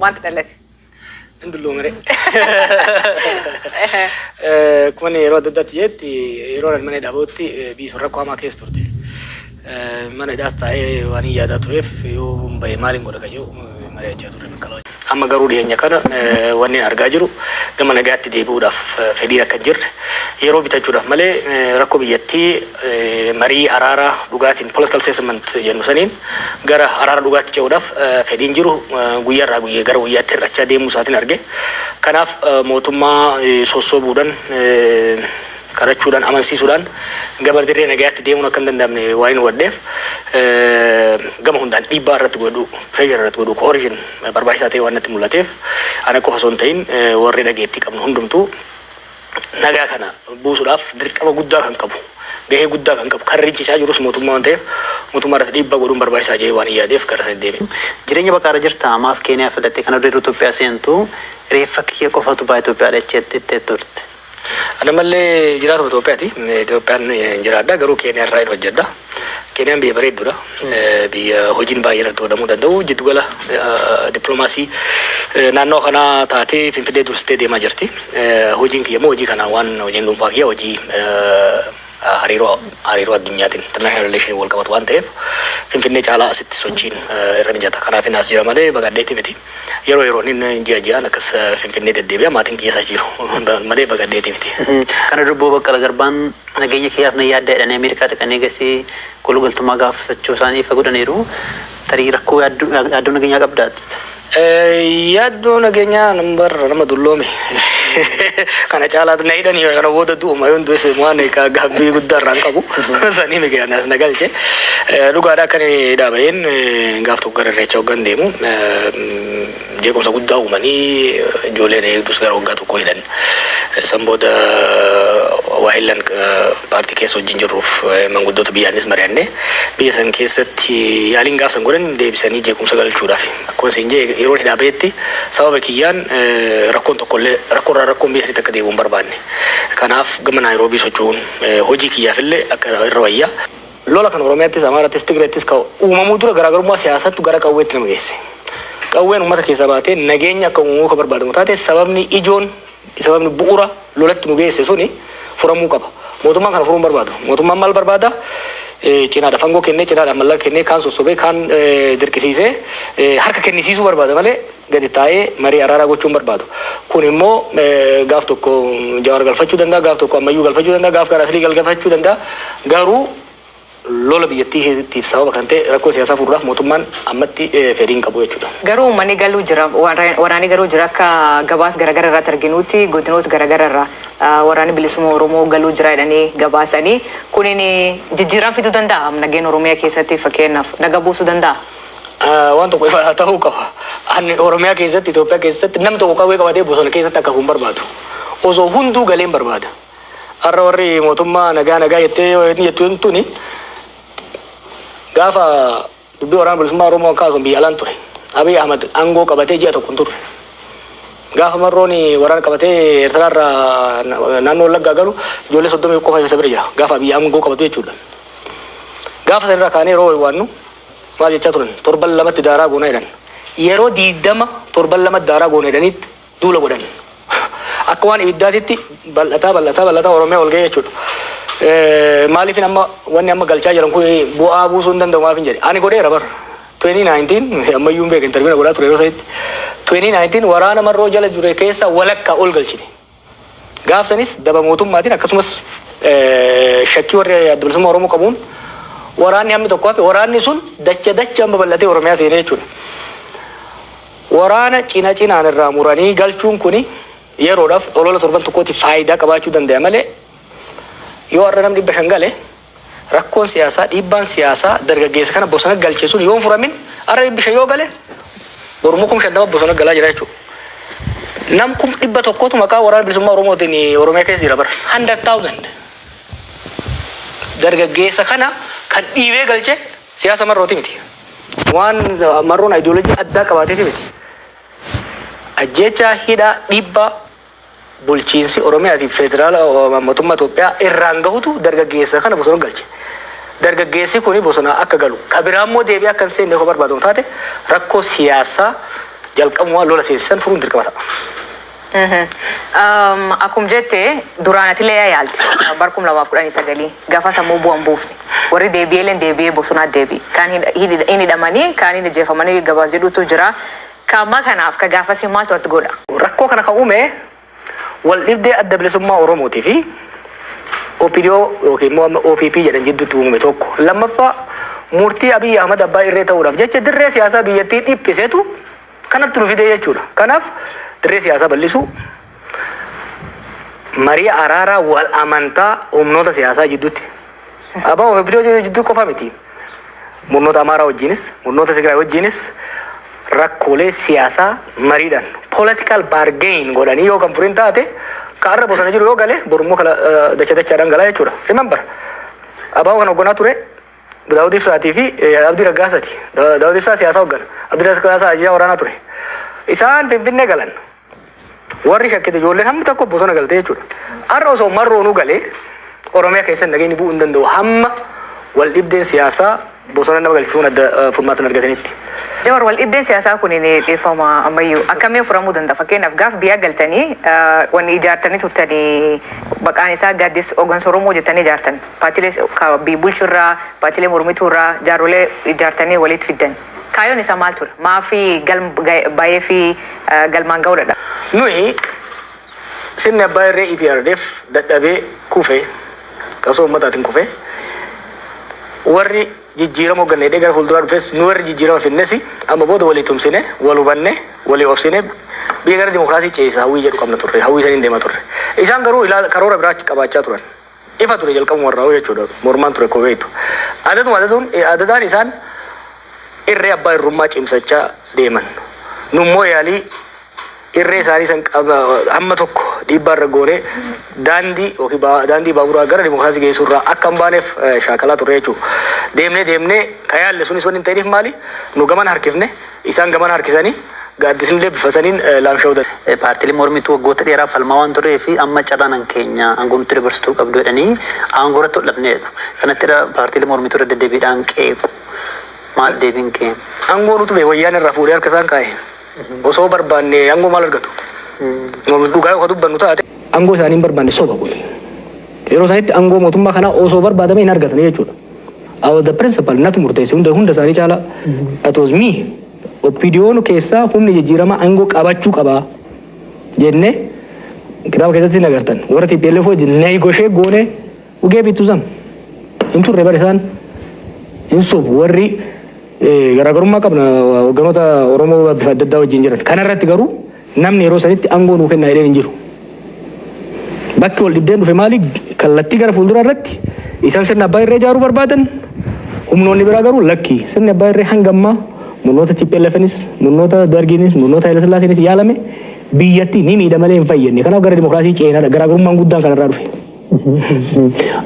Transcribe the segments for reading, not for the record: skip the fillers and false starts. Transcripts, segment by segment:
Maaltu dhalate? Hin dulloomere. Akkuma inni yeroo adda addaatti jedhetti, yeroo ani mana hidhaa bahutti biyyi sun rakkoo hamaa keessa turte. Mana hidhaas taa'ee waan hin yaadaa tureef, yoo bahe maaliin godha kan jedhu mari'achaa turre bakka lama. Amma garuu dhiyeenya kana wanni argaa jiru gama nagaatti deebi'uudhaaf fedhiin akka hin jirre, yeroo bitachuudhaaf malee rakkoo biyyattii marii araara dhugaatiin, political settlement jennu saniin, gara araara dhugaatti ce'uudhaaf fedhiin jiru guyyaarraa guyyaa gara guyyaatti hir'achaa deemuu isaatiin arge. Kanaaf mootummaa sossoobuudhaan, kadhachuudhaan, amansiisuudhaan gama dirree nagayaatti deemuun akka hin danda'amne waan hin hubadheef, gama hundaan dhiibbaa irratti godhu, pressure irratti godhu, coercion barbaachisaa ta'e waan natti mul'ateef, ana qofa osoo hin ta'in warri dhageettii qabnu hundumtuu nagaa kana buusuudhaaf dirqama guddaa kan qabu, gahee guddaa kan qabu, kan rincisaa jirus mootummaa waan ta'eef, mootummaa irratti dhiibbaa godhuun barbaachisaa jedhee waan hin yaadeef gara sana deeme. Jireenya baqaarra jirta, maaf Keeniyaa filatte? Kana dura Itoophiyaa seentu reeffa kiyya qofatu ba'a Itoophiyaa dhacheetti turte. Ana mallee jiraatuma Itoophiyaati. Itoophiyaan jiraadha, garuu Keeniyaa irraa hin hojjedha. Keeniyaan biyya bareedduudha. Biyya hojiin baay'ee irratti godhamuu danda'u. Jiddugala dippiloomaasii naannoo kanaa taatee Finfinnee dursitee deemaa jirti. Hojiin kiyya immoo hojii kana waan hojiin dhuunfaa kiyya hojii hariiroo addunyaatiin, international relation, wal qabatu waan ta'eef, Finfinnee caalaa asitti sochiin irra mijata. Kanaaf as jira malee baqadheetti miti. Yeroo yeroon inni ji'a ji'aan akkas Finfinnee deddeebi'a, maatiin kiyya isa jiru malee baqadheetti miti. Kana dura Obbo Baqqala Garbaan nageenya kiyyaaf na yaadda jedhanii Ameerikaa dhaqanii gasii kolugaltummaa gaafachuu isaanii ifa godhaniiru. Tarii rakkoo yaaddoo nageenyaa qabdaati? Yaaddoo nageenyaa nambarra nama dulloome kana caalaatu na hidhanii kana booda du'uma, yoon du'es waan gaabbii guddaa irraa hin qabu. Sanii miti as na galche. Dhugaadha, akka inni dhaaba'een gaaf tokko gara Irreecha hoggan deemu jeequmsa guddaa uumanii ijoolleen eegdus gara waggaa tokko hidhan. San booda waa hillan paartii keessa wajjin jirruuf manguddoota biyyaanis mari'anne. Biyya san keessatti yaaliin gaaf san godhan deebisanii jeequmsa galchuudhaaf. Akkuma isin jee, yeroon hidhaa bahetti sababa kiyyaan rakkoon tokkollee, rakkoorraa rakkoon biyya sanitti akka deebi'u hin barbaanne. Kanaaf gama Naayiroobii socho'uun hojii kiyyaafillee akka irra wayya. Lola kan Oromiyaattis, Amaarattis, Tigreettis ka uumamuu dura garaagarummaa siyaasattu gara qawweetti nama geesse. Qawween uummata keessaa baatee nageenya akka uumamuu ka barbaadamu taate, sababni ijoon, sababni bu'uura lolatti nu geesse suni furamuu qaba. Mootummaan kana furuu hin barbaadu. Mootummaan maal barbaada? Cinaadha fangoo kennee, cinaadha mallaqa kennee, kaan sossobee, kaan dirqisiisee harka kennisiisuu barbaada malee gadi taa'ee marii araaraa gochuu hin barbaadu. Kun immoo gaaf tokko Jawaar galfachuu danda'a, gaaf tokko Ammayyuu galfachuu danda'a, gaaf kaan Aslii galfachuu danda'a. Garuu lola biyyattiitiif sababa kan ta'e rakkoo siyaasaa furuudhaaf mootummaan ammatti fedhii hin qabu jechuudha. Garuu uummanni galuu jira, waraanni garuu jira. Akka gabaas garaagara irratti arginutti godinoota garaagara irraa waraanni bilisummaa Oromoo galuu jira jedhanii gabaasanii, kunin jijjiirama fiduu danda'a nageenya Oromiyaa keessatti, fakkeenyaaf naga buusuu danda'a? Waan tokko ifa ta'uu qaba. Ani Oromiyaa keessatti, Itoophiyaa keessatti namni tokko qawwee qabatee bosona keessatti akka hafu hin barbaadu. Osoo hunduu galee hin barbaada. Har'a warri mootummaa nagaa nagaa jettee inni jettu tuni, gaafa dubbii waraana bilisummaa Oromoo akkasumas biyya alaan ture. Abiy Ahmad aangoo qabatee ji'a tokko hin turre. Gaafa Marroon waraana qabatee Eertiraarraa naannoo Wallaggaa galu ijoollee 30 qofa isa bira jira. Gaafa Abiy aangoo qabatu jechuudha. Gaafa sanirraa kaanee yeroo waannu maal jechaa turan? Torban lamatti daaraa goona jedhan. Yeroo 20 torban lamatti daaraa goona jedhaniitti duula godhan. Akka waan ibiddaatitti bal'ataa bal'ataa bal'ataa Oromiyaa ol ga'e jechuudha. Maaliifin amma wanni amma galchaa jiran kun bu'aa buusuu hin danda'u maafin jedhe. Ani godheera bara. 2019 ammayyuu hin beekan, interview godhaa ture yeroo sanitti. 2019 waraana Marroo jala jure keessa walakkaa ol galchine. Gaafsanis daba mootummaatiin, akkasumas shakkii warri Adda Bilisummaa Oromoo qabuun waraanni hammi tokko hafe. Waraanni sun dacha dachaan babal'atee Oromiyaa seenee jechuudha. Waraana cina cinaan irraa muranii galchuun kuni yeroodhaaf olola torban tokkootiif faayidaa qabaachuu danda'a malee, yoo har'a namni 500 gale, rakkoon siyaasaa, dhiibbaan siyaasaa dargaggeessa kana bosona galche sun yoo hin furamin, har'a 500 yoo gale, borummoo 50,000 bosona galaa jira jechuudha. Nam 100,000tu maqaa Waraana Bilisummaa Oromootiin Oromiyaa keessa jira bara. 100,000. Dargaggeessa kana kan dhiibee galche siyaasa Marrooti miti. Waan Marroon ayidiyoolojii addaa qabaateeti miti. Ajjeechaa, hidhaa, dhiibbaa bulchiinsi Oromiyaatiif federaala mootummaa Itoophiyaa irraan gahutu dargaggeessa kana bosona galche. Dargaggeessi kuni bosona akka galu, ka biraa immoo deebi'ee akka hin seenne yoo barbaadamu taate, rakkoo siyaasaa Jalqabumaa lola seensisan furuun dirqama ta'a. Akkuma jette, duraan atilee yaalte bara 2019 gaafa sammuu bu'an buufne, warri deebi'ee deebi'ee bosonaa deebi'e, kaan hin hidhamanii, kaan hin ajjeefamanii gabaas jedhutu jira. Kaammaa kanaaf ka gaafasii maaltu ati godha? Rakkoo kana kan uume wal dhibdee Adda Bilisummaa Oromootii fi OPDO yookiin immoo amma OPP jedhan jidduutti uumame tokko. Lammaffaa, murtii Abiy Ahmad abbaa irree ta'uudhaaf jecha dirree siyaasaa biyyattii dhiphisetu kanatti nu fide jechuudha. Kanaaf dirree siyaasaa bal'isuu, marii araaraa wal amantaa humnoota siyaasaa jidduutti. Abbaa OPDO jidduu qofa miti. Murnoota Amaaraa wajjinis, murnoota Tigraay wajjinis rakkoolee siyaasaa mariidhaan political bargain godhanii yoo kan furin taate, ka arra bosona jiru yoo gale borummoo kala dacha dachaadhaan galaa jechuudha. Remember, ABO kan hoogganaa ture Daawud Ibsaatii fi Abdii Raggaasaati. Daawud Ibsaa siyaasa hooggana. Abdii Raggaasaa ajajaa waraanaa ture. Isaan Finfinnee galan. Warri shakkite ijoolleen hammi tokko bosona galte jechuudha. Har'a osoo marroonuu galee Oromiyaa keessatti nageenyi bu'uu hin danda'u hamma wal dhibdeen siyaasaa bosona nama galchituun adda furmaata hin argatanitti. Jawar, wal dhibdeen siyaasaa kun ni dhiifama ammayyuu akkamiin furamuu danda'a? Fakkeenyaaf, gaaf biyya galtanii wanni ijaartanii turtanii maqaan isaa Gaaddisa Hooggansa Oromoo jettanii ijaartan. Paartiilee biyya bulchurraa, paartiilee mormituurraa jaarrolee ijaartanii walitti fiddan. Kaayyoon isaa maal ture? Maafi galma baay'ee fi galmaan ga'uudha? Nuyi sirni abbaa irree EPRDF dadhabee kufe, qabsoo uummataatiin kufe, warri jijjiirama hoogganne hidhee gara fuulduraa dhufes, nu warri jijjiirama finnes amma booda walii tumsine, wal hubanne, walii obsine biyya gara dimokiraasii ceesisa hawwii jedhu qabna turre, hawwii saniin deemaa turre. Isaan garuu karoora biraa qabaachaa turan. Ifa ture jalqabuma irraa jechuudha, mormaan ture koo beektu. Adaduma adaduun adadaan isaan irree abbaa irrummaa cimsachaa deeman. Nummoo yaalii irree isaanii san hamma tokko dhiibbaa irra goonee daandii yookiin daandii baaburaa gara dimokiraasii geessuu irraa akka hin baaneef shaakalaa turre jechuudha. Deemnee deemnee ka yaalle sunis wanni hin ta'iniif maali? Nu gaman harkifne, isaan gaman harkisanii, gaaddisni bifa saniin laamsha'uu danda'e. Paartiileen mormituu waggoota dheeraaf falmaa waan turee fi amma carraan keenya aangoo nutti dabarsituu qabdu jedhanii aangoo irratti ol dhabneedha. Kanatti paartiilee mormituu irra deddeebiidhaan qeequ. Maal deebiin kee? Aangoo nutu bee wayyaan irraa fuudhee harka isaan kaa'e. Osoo barbaanne aangoo maal argatu? Dhugaa yoo dubbannu taate. Aangoo isaanii hin barbaanne, soba kun. Yeroo isaanitti aangoo mootummaa kanaa osoo barbaadame hin argatan jechuudha. I was the principal, natu murteesse hunda hunda isaanii caalaa. That was me. OPDO'n keessaa humni jijjiirama aangoo qabachuu qabaa jennee kitaaba keessatti hin agartan. Warra TPLF wajjin negotiate goone dhugee bittu san. Hin turre bara isaan hin sobu, warri garaagarummaa qabna hogganoota Oromoo bifa adda addaa wajjin jiran. Kanarratti garuu namni yeroo sanitti aangoo nuu kennaa jedheen hin jiru. Bakki wal dhibdeen dhufe maali? Kallattii gara fuulduraa irratti isaan sirna abbaa irree ijaaruu barbaadan, humnoonni biraa garuu lakki, sirni abbaa irree hanga ammaa murnoota TPLFnis, murnoota Dargiinis, murnoota Hayilasillaaseenis yaalame biyyatti ni miidha malee hin fayyadne. Kanaaf gara dimokiraasii ceenaadha. Garaagarummaan guddaan kanarraa dhufe.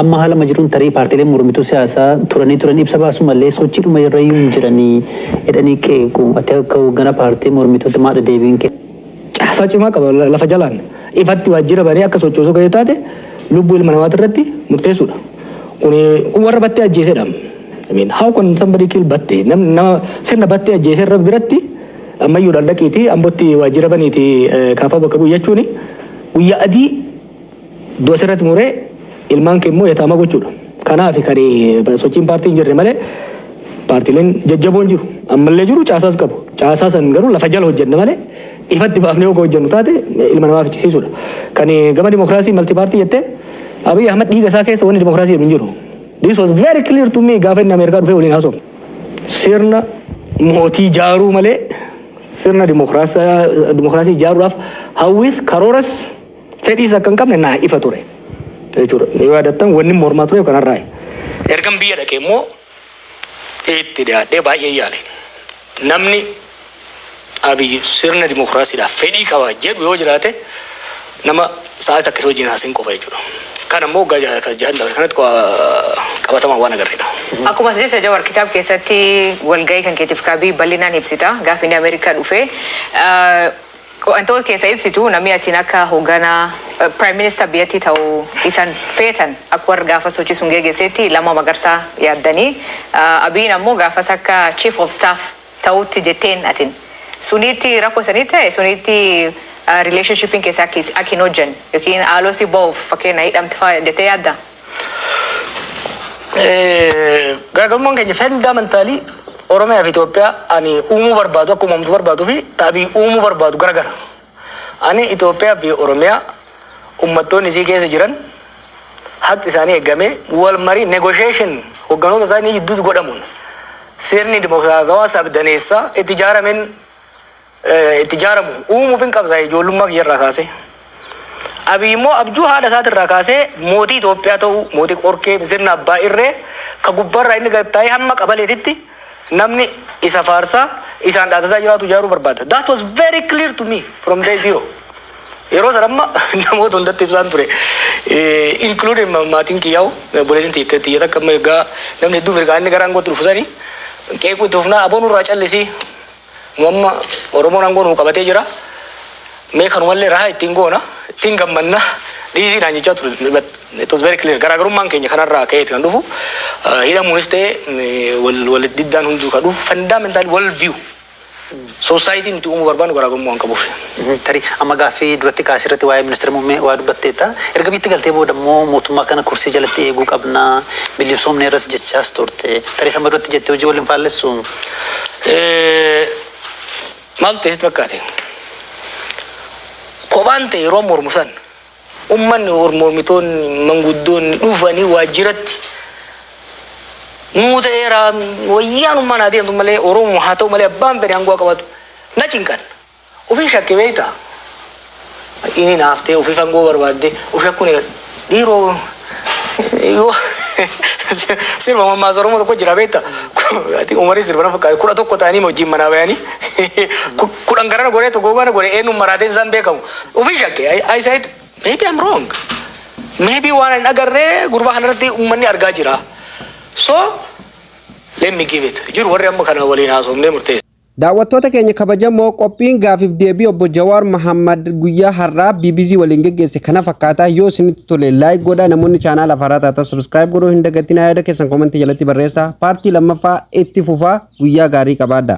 Amma haala ma jiruun tarii paartiileen mormituu siyaasaa turanii turan ibsa baasu malee sochiidhuma irra iyyuu hin jiranii jedhanii qeequ. Ati akka hoogganaa paartii mormituutti maadha deebiin kee? Caasaa cimaa qaba lafa jalaan. Ifatti waajjira banee akka sochoosuu kan taate lubbuu ilma namaati irratti murteessuudha. Kuni kun warra Battee ajjeesedha. I mean, how can somebody kill Battee? Nama sirna Battee ajjeese irra biratti ammayyuu dhaqiitii Ambootti waajjira baniitii kaafaa bakka bu'u jechuuni guyyaa adii du'a sirratti muree ilmaan kee immoo yataamaa gochuudha. Kanaaf kan sochiin paartii hin jirre malee paartiileen jajjaboon jiru. Ammallee jiru, caasaas qabu. Caasaa san garuu lafa jala hojjenna malee ifatti baafnee yoo hojjennu taate ilma namaa fichisiisuudha. Kan gama dimokiraasii multi party jettee, Abiy Ahmad dhiiga isaa keessa wanni dimokiraasii jedhu hin jiru. This was very clear to me gaafa inni Ameerikaa dhufee waliin haasofne. Sirna mootii ijaaruu malee sirna dimokiraasii ijaaruudhaaf hawwis, karooras, fedhiis akka hin qabne naa ifa ture jechuudha. Yoo yaadattan, wanni mormaa ture kanarraa. Ergan biyya dhaqee immoo itti dhiyaadhee baay'ee yaale. Namni Abiy sirna dimokiraasiidhaaf fedhii qaba jedhu yoo jiraate, nama sa'aatii akkasii wajjin haasa'in qofa jechuudha. Kan ammoo waggaa 6 dabre kanatti qabatamaan waan agarreedha. Akkuma as jecha Jawar, kitaaba keessatti walgahii kan keetiif kaabii bal'inaan ibsita gaafa inni Ameerikaa dhufe. Wantoota keessa ibsitu, namni achiin akka hoogganaa prime minister biyyattii ta'uu isan feetan akka warra gaafa sochii sun geggeessetti Lammaa Magarsaa yaaddanii, Abiyin ammoo gaafas akka chief of staff ta'utti jetteen atin. Sunitti rakkoo sanii ta'e, sunitti relationshipiin keessa akka hin hojjenne yookiin haaloo si ba'uuf fakkeenya hidhamti fa'aa jettee yaadda? Garaagarummaan keenya fundamentally Oromiyaa fi Itoophiyaa ani uumuu barbaadu, akka uumamtu barbaaduu fi xaabii uumuu barbaadu garagara. Ani Itoophiyaa fi Oromiyaa uummattoonni isii keessa jiran haqi isaanii eegamee, wal marii, negotiation hogganoota isaanii gidduutti godhamuun, sirni dimokiraatawaa sabdaneessaa itti ijaarameen itti ijaaramu uumuuf hin qabsa ijoollummaa kiyyarraa kaasee. Abiy immoo abjuu haadha isaatirraa kaasee mootii Itoophiyaa ta'uu, mootii qorkee, sirna abbaa irree ka gubbaarraa inni gad taa'ee hamma qabaleetitti namni isa faarsaa isaan dhaatataa jiraatu ijaaruu barbaada. That was very clear to me from day zero. Yeroo sana amma namoota hundatti ibsaan ture. Including maatiin kiyyaa'u, obboleettiin tiyya takka amma egaa namni hedduu mirgaa inni gara aangootti dhufu sanii qeequu itti fufnaa, aboon irraa callisii, nu amma Oromoon aangoo nuu qabatee jira. Mee kanumallee rahaa ittiin goona, ittiin gammanna, dhiisiidhaan jechaa ture. But it was very clear. Garaagarummaan keenya kanarraa ka'eeti kan dhufu. Hidhamuunis ta'e wal walitti diddaan hunduu kan dhufu fundamental wal view. Society nuti uumuu barbaannu garaagarummaa waan qabuuf. Tarii amma gaaffii duratti kaasirratti waa'ee ministeera muummee waa dubbatteetta. Erga bitti galtee booda immoo mootummaa kana kursii jalatti eeguu qabna, bilisoomne irras jechaas turte. Tarii sama duratti jettee hojii waliin faallessu. Maaltu ta'e sitti fakkaate? Kophaan ta'e yeroo mormu san uummanni, mormitoonni, manguddoonni dhufanii waajjiratti nuu ta'eera, wayyaanummaan haa deemtu malee, Oromoo haa ta'u malee, abbaan fedhe aangoo qabatu na cinqan. Ofii shakke beektaa? Inni naaftee ofii aangoo barbaadde ofii akkuma dhiiroo yoo sirba mammaasa Oromoo tokko jira beektaa? Ati umarii sirba na fakkaate, 11 ta'anii wajjin manaa bayanii 10 garana goree, tokko gara goree, eenyuun maraateen isaan beekamu. Ofii shakke. I said, "Maybe I'm wrong. Maybe waan hin agarree gurbaa kanarratti uummanni argaa jira. So let me give it." Jiru warri amma kana waliin haasofnee murteessa. Daawwattoota keenya kabajamoo, qophiin gaafiif deebii obbo Jawaar Mahammad guyyaa har'aa BBC waliin geggeesse kana fakkaataa. Yoo isinitti tole like godhaa, namoonni chaanaala haaraa taatan subscribe godhuu hin dagatinaa, yaada keessan commentii jalatti barreessaa. Partii lammaffaa itti fufaa. Guyyaa gaarii qabaadha.